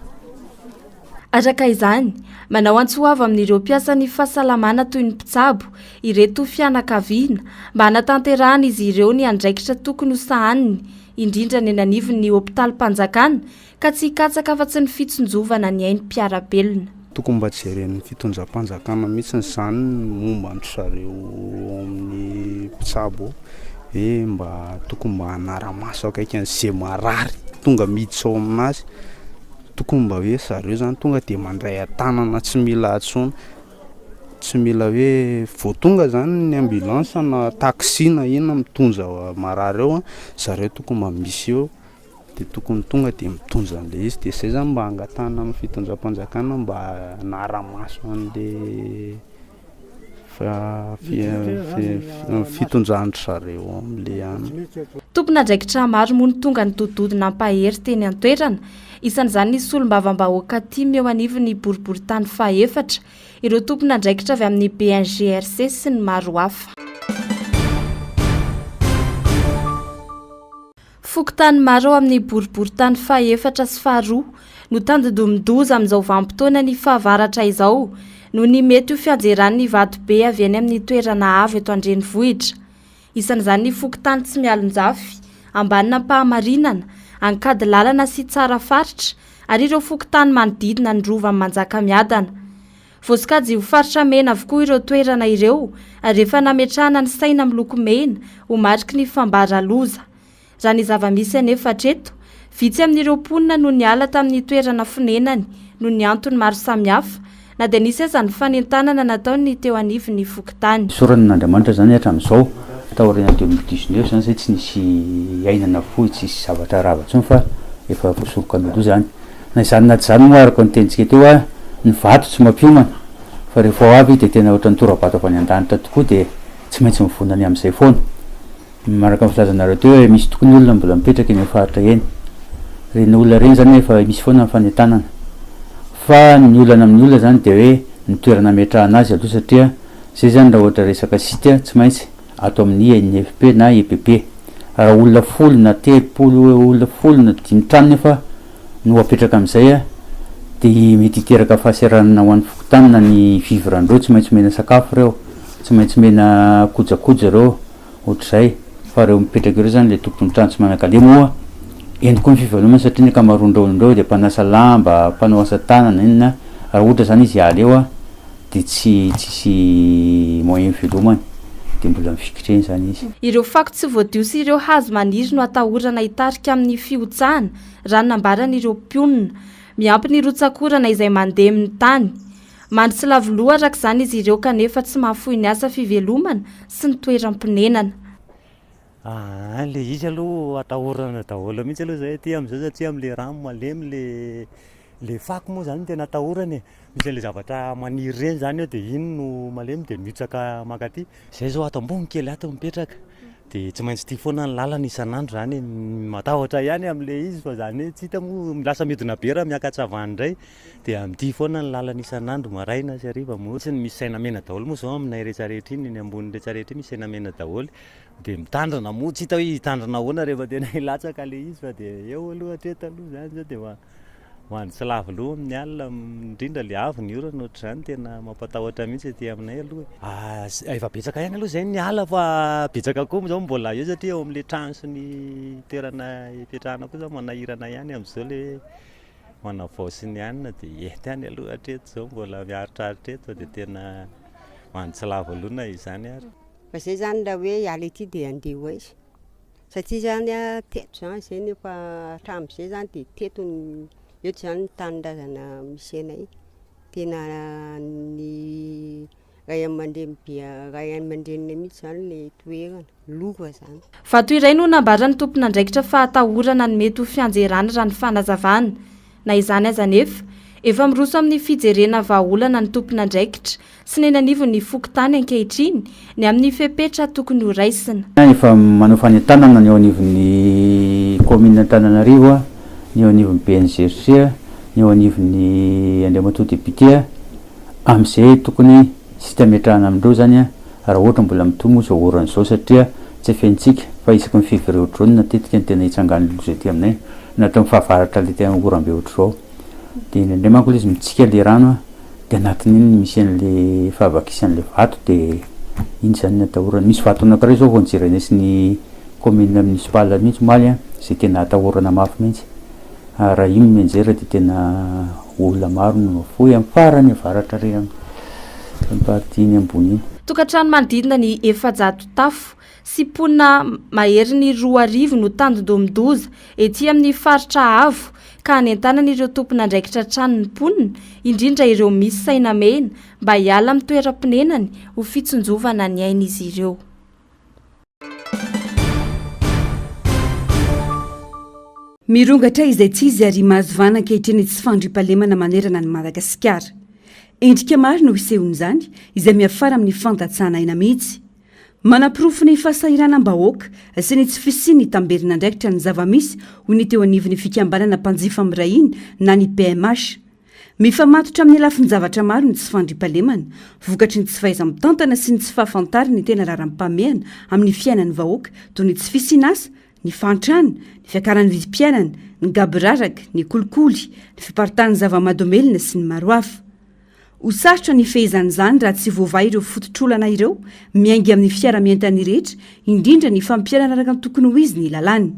Araka izany, manao antso avo amin'ireo mpiasan'ny fahasalamana toy ny mpitsabo ireto fianakaviana mba hanatanterahan'izy ireo ny andraikitra tokony ho sahaniny, indrindra ny eny anivon'ny hopitalim-panjakana ka tsy hikatsaka afa-tsy ny fitsinjovana ny ain'ny mpiara-belona. Tokony mba jeren'ny fitondram-panjakana mihitsy izany ny momba an-dry zareo ao amin'ny mpitsabo ao hoe mba tokony mba hanara-maso akaiky an'izay marary tonga miditra ao aminazy, tokony mba hoe zareo zany tonga de mandray an-tanana tsy mila antsoina, tsy mila hoe vao tonga zany ny ambulance na taxi na inona mitondra marary ao an, zareo tokony mba misy eo. Dia tokony tonga dia mitondra an'ilay izy dia izay zany mba angatahana amin'ny fitondram-panjakana mba hanara-maso an'le fitondran-dry zareo amin'le any. Tompon'andraikitra maro moa no tonga nidododo nampahery teny an-toerana, isan'izany ny solombavambahoaka tim eo anivon'ny boriborintany fahaefatra, ireo tompon'andraikitra avy amin'ny BNGRC sy ny maro hafa. Fokontany maro ao amin'ny boriborintany fahaefatra sy faharoa no tandindomin-doza amin'izao vanim-potoanan'ny fahavaratra izao noho ny mety ho fianjeran'ny vatobe avy eny amin'ny toerana avo eto an-drenivohitra. Isan'izany ny fokontany Tsimialonjafy, Ambanin'Ampahamarinana, Ankadilalana sy Tsarafaritra ary ireo fokontany manodidina ny Rovan'i Manjakamiadana. Voasokajy ho faritra mena avokoa ireo toerana ireo ary efa nametrahana ny saina miloko mena ho mariky ny fambara loza. Raha ny zava-misy anefa hatreto, vitsy amin'ireo mponina no niala tamin'ny toerana fonenany noho ny antony maro samihafa, na dia nisy aza ny fanentanana nataon'ny teo anivon'ny fokontany. Isaorana an'Andriamanitra izany hatramin'izao, taorian'ny 2019 izany izay tsy nisy aina nafoy, tsisy zavatra rava intsony fa efa voasoroka ny loza izany. Na izany na tsy izany moa araka ny tenintsika teo a, ny vato tsy mampiomana fa rehefa ho avy dia tena ohatran'ny tora-bato avy any an-danitra tokoa dia tsy maintsy mivonona ny amin'izay foana. Araka ny filazanareo teo hoe misy tokoa ny olona mbola mipetraka eny amin'ny faritra eny. Ireny olona ireny izany efa misy foana ny fanentanana. Fa ny olana amin'ny olona izany dia hoe ny toerana ametrahana azy aloha satria izay izany raha ohatra resaka site tsy maintsy ato amin'ny INFP na EPP. Raha olona folo na 30 olona folo na dimy trano nefa no apetraka amin'izay a! Dia mety hiteraka fahasahiranana ho an'ny fokontany na ny vivre an'ireo, tsy maintsy omena sakafo ireo, tsy maintsy omena kojakoja ireo, ohatr'izay. Fa ireo mipetraka ireo izany ilay tompon'ny trano tsy manan-kaleha moa eny koa ny fivelomany satria ny ankamaroan'ireo olona ireo dia mpanasa lamba, mpanao asa tanana, inona, raha ohatra izany izy hiala eo dia tsy tsisy moyen hivelomany dia mbola mifikitra eny izany izy. Ireo fako tsy voadio sy ireo hazo maniry no atahorana hitarika amin'ny fihotsahana, raha ny nambaran'ireo mponina. Miampy ny rotsak'orana izay mandemy ny tany. Mandry tsy lavo loha araka izany izy ireo kanefa tsy mahafoy ny asa fivelomana sy ny toeram-ponenana. Aa le izy aloha atahorana daholo mihitsy aloha zay aty am'zao satria am'le rano malemy le le fako moa zany no tena atahorana e, misy an'le zavatra maniry reny zany eo de iny no malemy de mihotsaka mankaty. Zay zao ato ambony kely ato mipetraka de tsy maintsy ity foana ny lalana isan'andro zany e, matahotra ihany am'le izy fa zany hoe tsy hita moa lasa midina be raha miakatra avy any indray de amin'ity foana ny lalana isan'andro maraina sy hariva moa tsy ny misy saina mena daholo moa zao aminay rehetrarehetra iny, eny ambony rehetrarehetra iny misy saina mena daholo de mitandrina moa tsy hita hoe hitandrina ahoana rehefa tena hilatsaka le izy fa de eo aloha hatreto aloha zany zao de mba Mandry tsy lavo loha amin'ny alina, indrindra ilay avo ny orana ohatr'izany tena mampatahotra mihitsy aty aminay aloha e. Efa betsaka ihany aloha izay ny ala fa betsaka koa moa izao mbola eo satria eo amin'ilay trano sy ny toerana ipetrahana koa izao manahirana ihany amin'izao ilay hoe manavao sy ny hanina dia eto ihany aloha hatreto izao mbola miaritraritra eto fa dia tena mandry tsy lavo loha na izany ary. Fa izay izany raha hoe hiala ety dia handeha ho aiza? Satria zany a, teto zany zay no efa hatramin'izay zany dia teto no, eto zany ny tanindrazana misy anay, tena ny ray aman-dreny be ray aman-dreninay mihitsy zany le toerana, lova zany. Vato iray no nambaran'ny tompon'andraikitra fa atahorana ny mety ho fianjerany raha ny fanazavana. Na izany aza anefa, efa miroso amin'ny fijerena vahaolana ny tompon'andraikitra sy ny eny anivon'ny fokontany ankehitriny ny amin'ny fepetra tokony ho raisina. Efa manao fanentanana ny eo anivon'ny kaominina Antananarivo, ny eo anivon'ny BNGRC, ny eo anivon'ny Andriamatoa député amin'izay tokony site ametrahana amin'ireo izany raha ohatra mbola mitohy moa izao orana izao satria tsy afenintsika fa isaky ny février ohatr'izao no matetika no tena hitsangan'ny loza ety aminay na hatramin'ny fahavaratra ilay tena oram-be ohatr'izao dia indraindray manko ilay izy mitsika ilay rano Dia anatin'iny no misy an'le fahavakisan'le vato dia iny izany no atahorana. Misy vato anankiray izao vao nojerenes'ny commune municipale mihitsy omaly an, izay tena atahorana mafy mihitsy. Ary raha iny no mianjera dia tena olona maro no mafoy amin'ny farany avaratra ary amin'ny partie iny ambony iny. Tokantrano manodidina ny 400 tafo sy mponina maherin'ny 2000 no tandindomin-doza ety amin'ny faritra avo ka hanentanana ireo tompon'andraikitra hatrany ny mponina, indrindra ireo misy saina mena, mba hiala amin'ny toeram-ponenany ho fitsinjovana ny ain'izy ireo. Mirongatra izaitsizy ary mahazo vahana ankehitriny ny tsy fandriampahalemana manerana an'i Madagasikara. Endrika maro no isehoan'izany, izay miafara amin'ny fandatsahana aina mihitsy. Manaporofo ny fahasahiranam-bahoaka sy ny tsy fisian'ny tamberin'andraikitra ny zava-misy, hoy ny teo anivon'ny fikambanana mpanjifa miray hina na ny PMH. Mifamatotra amin'ny lafin-javatra maro ny tsy fandriampahalemana, vokatry ny tsy fahaiza-mitantana sy ny tsy fahafantarana ny tena laharam-pahamehana amin'ny fiainan'ny vahoaka toy ny tsy fisian'asa, ny fahantrana, ny fiakaran'ny vidim-piainana, ny gaboraraka, ny kolikoly, ny fiparitahan'ny zava-mahadomelina sy ny maro hafa. Ho sarotra ny hifehezana izany raha tsy voavaha ireo fototr'olana ireo, miainga amin'ny fiara-mientan'ny rehetra, indrindra ny fampiharana araka ny tokony ho izy ny lalàna.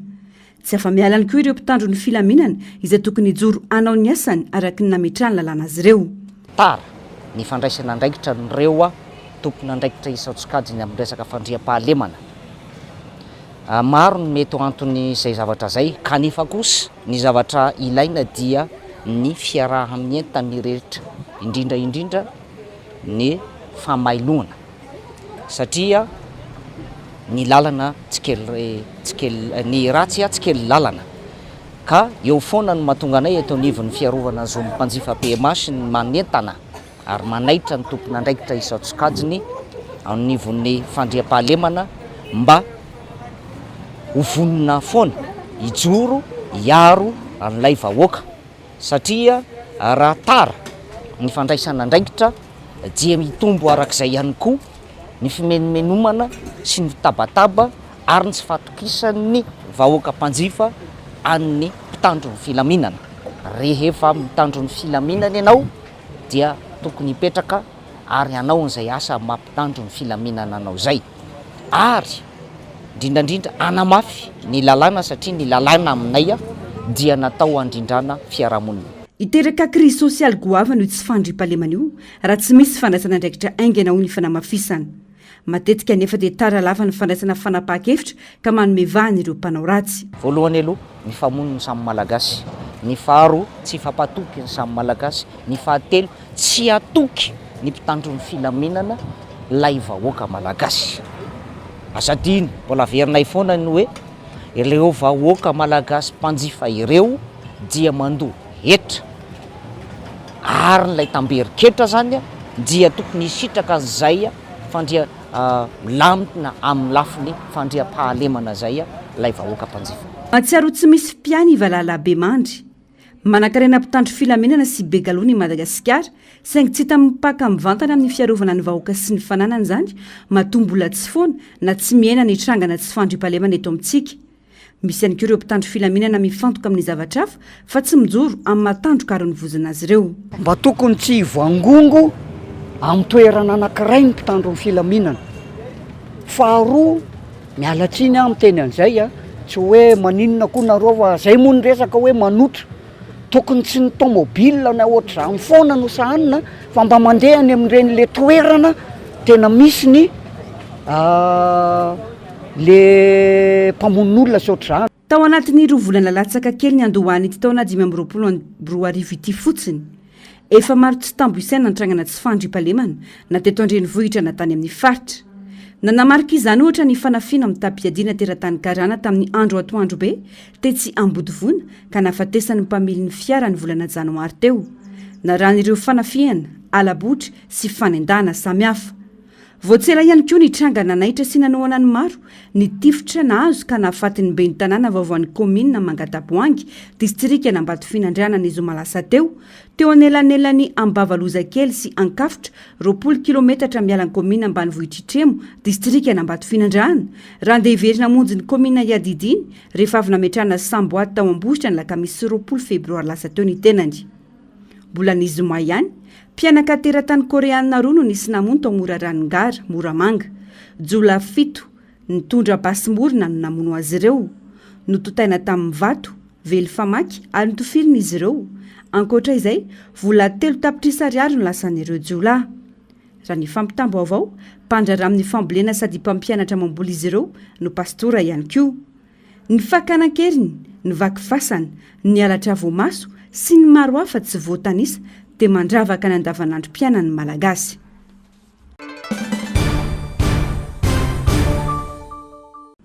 Tsy afa-miala ihany koa ireo mpitandro ny filaminana izay tokony hijoro hanao ny asany araka ny nametrahan'ny lalàna azy ireo. Tara ny fandraisana andraikitra an'ireo tompon'andraikitra isan-tsokajiny amin'ny resaka fandriampahalemana. Maro ny mety ho anton'izay zavatra izay, kanefa kosa ny zavatra ilaina dia ny fiaraha-mientan'ny rehetra, indrindra indrindra ny famailoana, satria ny lalana tsy kely tsy kely ny ratsy tsy kely lalana, ka eo foana no mahatonga anay eto anivon'ny fiarovana ny zon'ny mpanjifa PMH ny manentana. ary manaitra ny tompon'andraikitra isan-tsokajiny anivon'ny fandriampahalemana mba ho vonona foana hijoro hiaro an'ilay vahoaka satria raha tara ny fandraisana andraikitra dia mitombo arak'izay ihany koa ny fimenomenomana sy ny tabataba ary ny tsy fahatokisan'ny vahoaka mpanjifa an'ny mpitandro ny filaminana. Rehefa mitandro ny filaminana ianao dia tokony hipetraka ary hanao an'izay asa mampitandro ny filaminana anao izay. Ary indrindra indrindra hanamafy ny lalàna satria ny lalàna aminay dia natao handrindrana fiarahamonina. Hiteraka krizy sosialy goavana io tsy fandriampahalemana io raha tsy misy fandraisana andraikitra haingana hoy ny fanamafisana. Matetika anefa dia tara lava ny fandraisana fanapahan-kevitra ka manome vahana ireo mpanao ratsy. Voalohany aloha, mifamono ny samy Malagasy. Ny faharoa, tsy hifampatoky ny samy Malagasy. Ny fahatelo, tsy hatoky ny mpitandro ny filaminana ilay vahoaka Malagasy. Aza adino, mbola averinay foana ny hoe, ireo vahoaka Malagasy mpanjifa ireo dia mandoa hetra. Ary ilay tamberin-ketra izany dia tokony hisitraka an'izay fandria milamina amin'ny lafiny fandriampahalemana izay ilay vahoaka mpanjifa. Mahatsiaro ho tsy misy mpiahy ny valalabemandry. Manankarena mpitandro filaminana sy be galona i Madagasikara, saingy tsy hita mipaka mivantana amin'ny fiarovana ny vahoaka sy ny fananany izany matoa mbola tsy foana na tsy mihena ny trangana tsy fandriampahalemana eto amintsika. Misy ihany koa ireo mpitandro filaminana mifantoka amin'ny zavatra hafa fa tsy mijoro amin'ny maha tandroka ary ny vozona azy ireo. Mba tokony tsy hivangongo amin'ny toerana anankiray ny mpitandro ny filaminana. Faharoa, miala tsiny aho miteny an'izay a, tsy hoe maninona koa nareo fa zay moa ny resaka hoe manotra. Tokony tsy ny tomobile na ohatr'izany foana no sahanina fa mba mandeha any amin'ireny le toerana tena misy ny le mpamono olona sy ohatr'izany. Tao anatin'ny roa volana latsaka kely niandohan'ity taona 2025 ity fotsiny, efa maro tsy tambo isaina ny trangana tsy fandriampahalemana na teto an-drenivohitra na tany amin'ny faritra. Nanamarika izany ohatra ny fanafiana mitam-piadiana teratany karana tamin'ny andro atoandro be tetsy Ambodivona ka nahafatesan'ny mpamilin'ny fiara ny volana janoary teo. Narahan'ireo fanafihana, hala-botry sy fanendahana samihafa. Vao tsy ela ihany koa ny tranga nanaitra sy nanohana ny maro, ny tifitra nahazo ka nahafaty ny ben'ny tanàna vaovaon'ny kaominina Mangataboahangy, distrikan'Ambatofinandrahana ny zoma lasa teo, teo anelanelan'i Ambavalozakely sy Ankafotra, 20 kilometatra miala ny kaominina ambanivohitr'Itremo, distrikan'Ambatofinandrahana, raha handeha hiverina hamonjy ny kaominina iadidiany rehefa avy nametrahana samboady tao Ambositra ny alakamisy 20 febroary lasa teo ny tenany. Mbola ny zoma ihany, mpianaka teratany koreanina roa no nisy namono tao Morarano Gara, Moramanga. Jiolahy fito, nitondra basy morona no namono azy ireo. Notontaina tamin'ny vato, vely famaky ary notofirina izy ireo. Ankoatra izay, vola telo tapitrisa ariary no lasan'ireo jiolahy. Raha ny fampitam-baovao, mpandraharaha amin'ny fambolena sady mpampianatra mamboly izy ireo no pastora ihany koa. Ny fakana an-keriny, ny vaky fasana, ny halatra voamaso sy ny maro hafa tsy voatanisa dia mandravaka ny andavanandrom-piainan'ny Malagasy.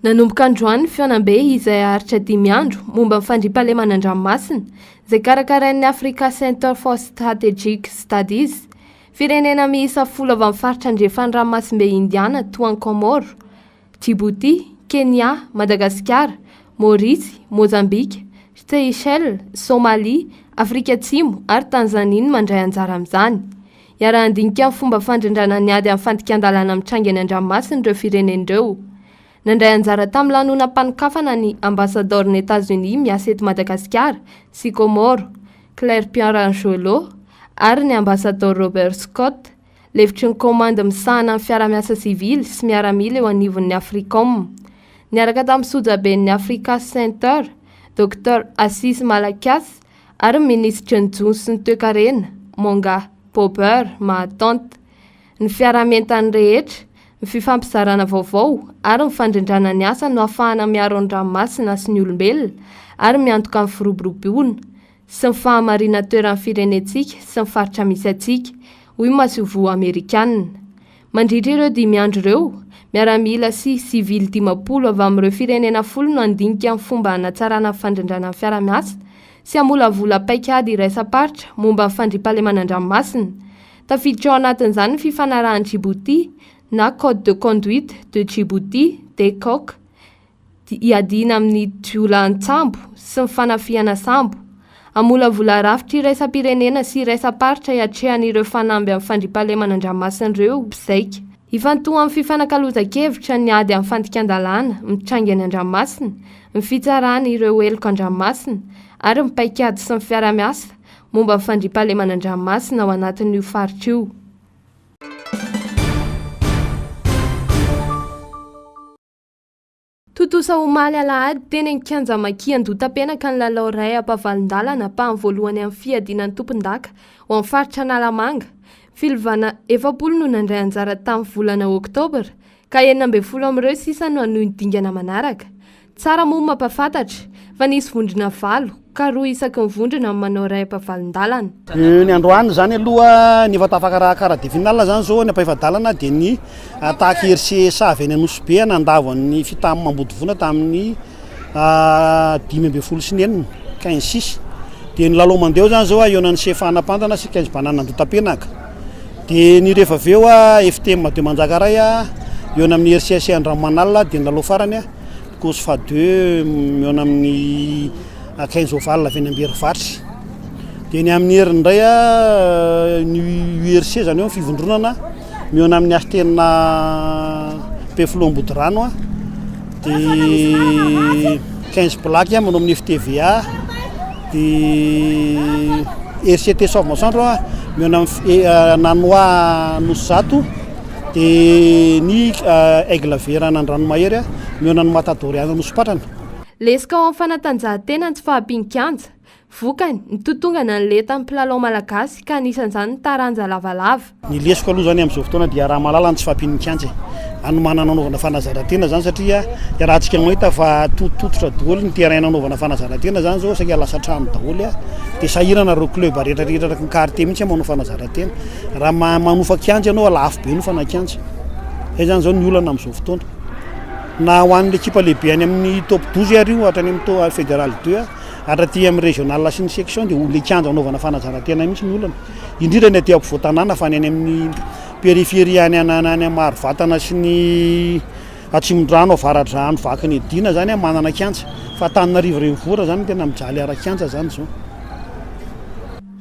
Nanomboka androany ny fihaonambe izay haharitra dimy andro momba ny fandriampahalemana an-dranomasina izay karakarain'ny Africa Center for Strategic Studies. Firenena miisa folo avy amin'ny faritra andrefan'ny ranomasimbe Indiana toa an'i Kaomoro, Djibouti, Kenya, Madagasikara, Maorisy, Mozambika, Seychelles, Somalia, Afrika Atsimo ary Tanzania no mandray anjara amin'izany. Hiara-handinika ny fomba fandrindrana ny ady amin'ny fandikan-dalàna mitranga eny an-dranomasina ireo firenena ireo. Nandray anjara tamin'ny lanonam-panokafana ny ambasadaoron'i Etazonia miasa eto Madagasikara sy Kaomoro, Claire Pierangelo, ary ny ambasadaoro Robert Scott, lefitry ny kaomandy misahana ny fiarahamiasa sivily sy miaramila eo anivon'ny Africom. Niaraka tamin'ny sojaben'ny Africa Center, Docteur Assis Malakias, ary ny minisitry ny Jono sy ny Toekarena, Monga Bobber Mahatante. Ny fiarahamientan'ny rehetra, ny fifampizarana vaovao ary ny fandrindrana ny asa no ahafahana miaro ny ranomasina sy ny olombelona ary miantoka ny firoboroboana sy ny fahamarinan-toeran'ny firenentsika sy ny faritra misy antsika, hoy masoivoho amerikanina. Mandritra ireo dimy andro ireo, miaramila sy sivily 50 avy amin'ireo firenena folo no handinika ny fomba hanatsarana ny fandrindrana ny fiarahamiasa sy hamolavola paikady iraisam-paritra momba ny fandriampahalemana an-dranomasina. Tafiditra ao anatin'izany ny fifanarahan'i Djibouti na Code de conduite de Djibouti, DCOC, hiadiana amin'ny jiolahin-tsambo sy ny fanafihana sambo. Hamolavola rafitra iraisam-pirenena sy iraisam-paritra hiatrehana ireo fanamby amin'ny fandriampahalemana an-dranomasina ireo mpizaika. Hifantohan'ny fifanakalozan-kevitra ny ady amin'ny fandikan-dalàna mitranga eny an-dranomasina, ny fitsarana ireo heloka an-dranomasina ary ny paikady sy ny fiarahamiasa momba ny fandriampahalemana an-dranomasina ao anatin'io faritra io. Tontosa omaly alahady teny amin'ny kianja Maki Andohatapenaka ny lalao iray ampavalon-dalana ampahany voalohany amin'ny fiadiana ny tompondaka ho an'ny faritra Analamanga. Filovana 40 no nandray anjara tamin'ny volana oktobra ka 16 amin'ireo sisa no hanohy ny dingana manaraka. Tsara moa ny mampahafantatra fa nisy vondrona valo ka roa isaky ny vondrona no manao iray ampavalon-dalana. Ny androany izany aloha ny efa tafakara quart de finale izany izao ny ampahefa-dalana dia ny attaque RCSA avy any Anosibe nandavo an'ny Fitam Ambodivona tamin'ny 15 sy 6, 15 six. Dia ny lalao mandeha eo izany izao hihaonan'ny CFA Anapandana sy 15 Banana Andotapenaka. Dia ny rehefa avy eo FTM de Manjakaray hihaona amin'ny RCSC Andranomanalina dia ny lalao farany Cosfa deux mihaona amin'ny 15 Oval avy any Amberivatry. Dia ny amin'ny heriny indray ny URC izany hoe ny fivondronana mihaona amin'ny HTN Ampefiloha Ambodirano dia 15 Black manao amin'ny FTVA dia RCT Soavimasoandro mihaona amin'ny Nanoa Anosizato dia ny Aigle Vert an'Andranomahery mihaona amin'ny Matador ihany Anosipatrana. Lesoka ao amin'ny fanatanjahantena ny tsy fahampian-kianja. Vokany, nitotongana ny lentan'ny mpilalao malagasy ka anisan'izany ny taranja lavalava. Ny lesoka aloha izany amin'izao fotoana dia iaraha-mahalala ny tsy fahampian'ny kianja e. Anomanana anaovana fanazaran-tena izany satria iarahantsika mahita fa tototototra daholo ny terrain nanaovana fanazaran-tena izany izao saika lasa trano daholo dia sahirana ireo club rehetra rehetra eraky ny quartier mihitsy manao fanazaran-tena. Raha manofa kianja ianao lafo be ny hofana kianja. Izay izany izao ny olana amin'izao fotoana. Na ho an'ny ekipa lehibe any amin'ny top 12 ary io hatrany amin'ny to fédéral 2 hatraty amin'ny régional sy ny section dia ilay kianja anaovana fanazaran-tena mihitsy ny olana. Indrindra ny aty ampovoan-tanàna fa ny any amin'ny périphérie any any Marovatana sy ny Atsimondrano, Avaradrano, Vakinidina zany manana kianja fa Antananarivo renivohitra zany no tena mijaly ara-kianja zany zao.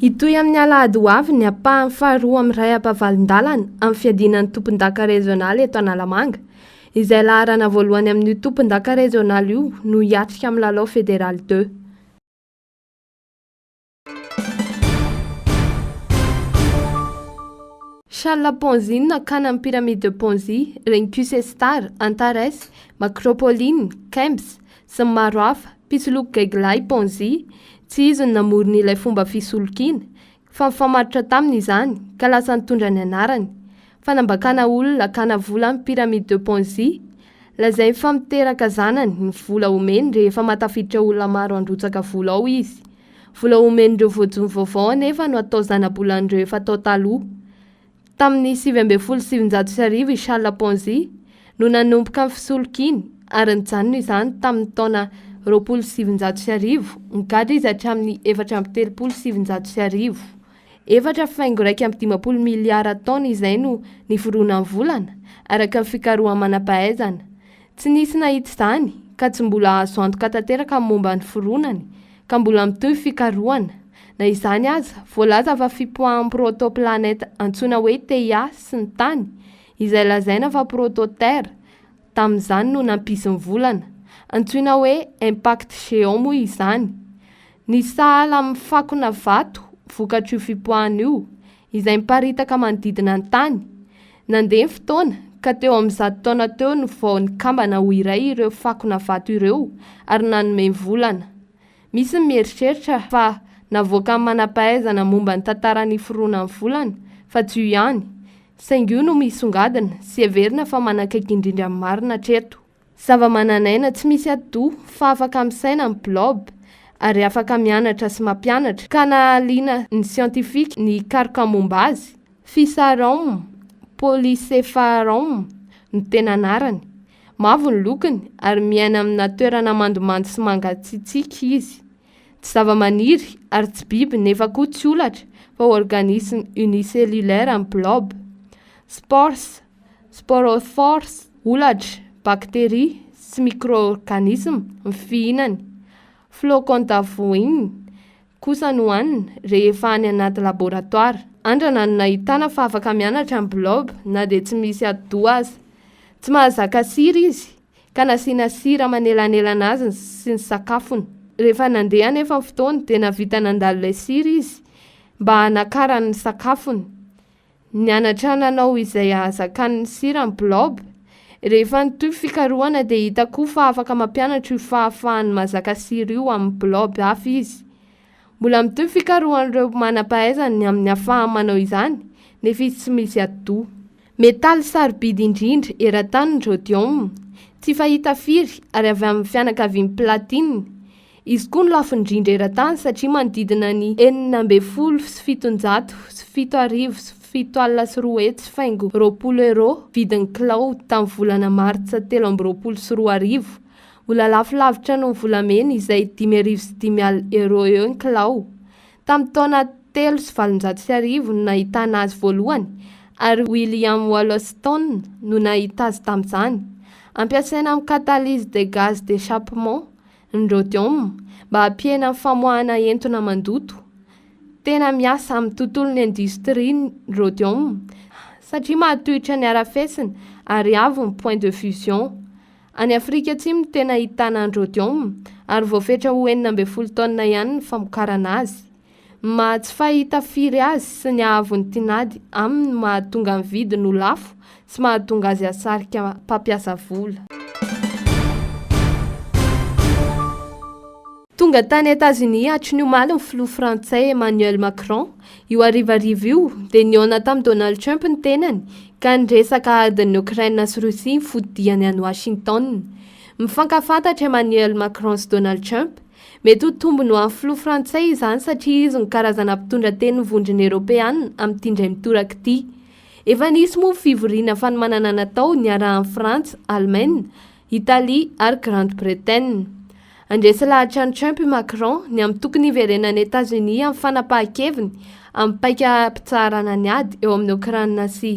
Hitohy amin'ny alahady ho avy ny ampahany faharoa amin'ny iray ampahavalon-dalana amin'ny fiadiana ny tompondaka rezionaly eto Analamanga. Izay laharana voalohany amin'io tompondaka rezionaly io no hiatrika amin'ny lalao Federal deux. Charles Ponzi no nakana ny Pyramide de Ponzi, Renkus Estar, Antares, Macropoline, Kemps, sy ny maro hafa, mpisoloky gaigilahy Ponzi. Tsy izy no namorona ilay fomba fisolokiana, fa nifamatotra taminy izany, ka lasa nitondra ny anarany. Fanambakana olona hakana vola ny Pyramide de Ponzi. Lazainy fa miteraka zanany ny vola omeny rehefa mahatafiditra olona maro handrotsaka vola ao izy. Vola omen'ireo voajono vaovao anefa no atao zana-bolan'ireo efa tao taloha. Tamin'ny 1919 i Charles Ponzi no nanomboka ny fisolokiany ary nijanona izany tamin'ny taona 1920, nigadra izy hatramin'ny 1934. Efatra faingo 51 miliara taona izay no niforonan'ny volana, araka ny fikarohan'ny manam-pahaizana. Tsy nisy nahita izany ka tsy mbola azo antoka tanteraka ny momba ny fironany, ka mbola mitohy fikarohana. Na izany aza, voalaza fa fipoahan'ny protoplanète antsoina hoe Theia sy ny Tany, izay lazaina fa proto-Terre, tamin'izany no nampisy ny volana. Antsoina hoe impact géant moa izany. Nisy sahala amin'ny fakona vato vokatr'io fipoahana io, izay miparitaka manodidina ny Tany. Nandeha ny fotoana, ka teo amin'ny 100 taona teo no vao nikambana ho iray ireo fakona vato ireo ary nanome ny volana. Misy ny mieritreritra fa navoakan'ny manam-pahaizana momba ny tantara niforonan'ny volana fa tsy io ihany, saingy io no misongadina sy heverina fa manakaiky indrindra ny marina hatreto. Zavamananaina tsy misy atidoha fa afaka misaina ny blob ary afaka mianatra sy mampianatra ka nahaliana ny siantifika ny hikaroka momba azy. Physarum polycephalum no tena anarany. Mavo ny lokony ary miaina amina toerana mandomando sy mangatsiatsiaka izy. Tsy zavamaniry ary tsy biby nefa koa tsy holatra fa organisme unicellulaire ny blob. Spores Sporophores, holatra, bakteria sy micro-organismes ny fihinany. Flocon-d'avoine kosa no hanina rehefa any anaty laboratoara. Andrana no nahitana fa afaka mianatra ny blob na dia tsy misy atidoha aza. Tsy mahazaka sira izy ka nasiana sira manelanelana azy sy ny sakafony. Rehefa nandeha anefa ny fotoana dia nahavita nandalo ilay sira izy mba hanakarany ny sakafony. Nianatra nanao izay hahazakany ny sira ny blob. Rehefa nitohy fikarohana dia hita koa fa afaka mampianatra io fahafahany mahazaka sira io amin'ny blob hafa izy. Mbola mitohy fikarohan'ireo manam-pahaizana ny amin'ny hahafahany manao izany nefa izy tsy misy atidoha. Metaly sarobidy indrindra eran-tany ny rhodium. Tsy fahita firy ary avy amin'ny fianakavian'ny platine. Izy koa no lafo indrindra eran-tany satria manodidina ny 7716 faingo 20 euros vidin'ny kilao tamin'ny volana martsa 2023. Mbola lafo lavitra noho ny volamena izay 5005 euros eo ny kilao. Tamin'ny taona 1803 no nahitana azy voalohany ary William Wollaston no nahita azy tamin'izany. Ampiasaina amin'ny catalyse des gaz d'échappement ny rhodium mba hampihena ny famoahana entona mandoto. Tena miasa amin'ny tontolon'ny indostria ny rhodium satria mahatohitra ny harafesina ary avo ny point de fusion. Any Afrika Atsimo no tena ahitana ny rhodium ary voafetra ho 16 taonina ihany ny famokarana azy. Ny maha tsy fahita firy azy sy ny haavon'ny tinady aminy no mahatonga ny vidiny ho lafo sy mahatonga azy hahasarika mpampiasa vola. Tonga tany Etazonia hatry ny omaly ny filoha frantsay Emmanuel Macron. Io harivariva io dia nihaona tamin'i Donald Trump ny tenany ka niresaka adin'i Okraina sy Rosia ny fodiany any Washington. Mifankafantatra Emmanuel Macron sy Donald Trump. Mety ho tombony ho an'ny filoha frantsay izany satria izy no karazana mpitondra tenin'ny Vondrona Eoropeana amin'ity indray mitoraka ity. Efa nisy moa fivoriana fanomanana natao niarahan'i Frantsa, Alemaina, Italie ary Grande Bretagne. Handresy lahatra an'i Trump i Macron ny amin'ny tokony hiverenan'i Etazonia amin'ny fanapahan-keviny amin'ny paika hampitsaharana ny ady eo amin'i Okraina sy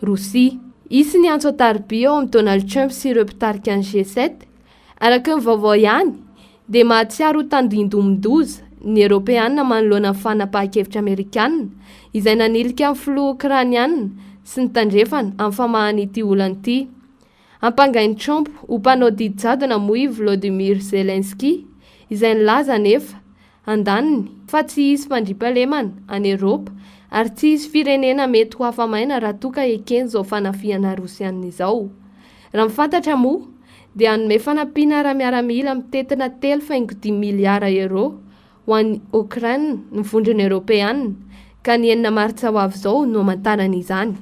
Rosia. Hisy ny antso an-tariby eo amin'i Donald Trump sy ireo mpitarika ny G7. Araka ny vaovao ihany, dia mahatsiaro ho tandindomin-doza ny Eoropeana manoloana ny fanapahan-kevitra Amerikana izay nanilika ny filoha Okrainiana sy ny Tandrefana amin'ny famahana ity olana ity. Ampangain'i Trump ho mpanao didy jadona moa i Volodymyr Zelensky, izay nilaza anefa, andaniny, fa tsy hisy fandriampahalemana any Eoropa ary tsy hisy firenena mety ho afa-maina raha toa ka ekeny izao fanafihana Rosiana izao. Raha ny fantatra moa, dia hanome fanampiana ara-miaramila mitentina telo faingo dimy miliara Euros ho an'i Okraina ny Vondrona Eoropeana, ka ny enina martsa ho avy izao no hamantarana izany.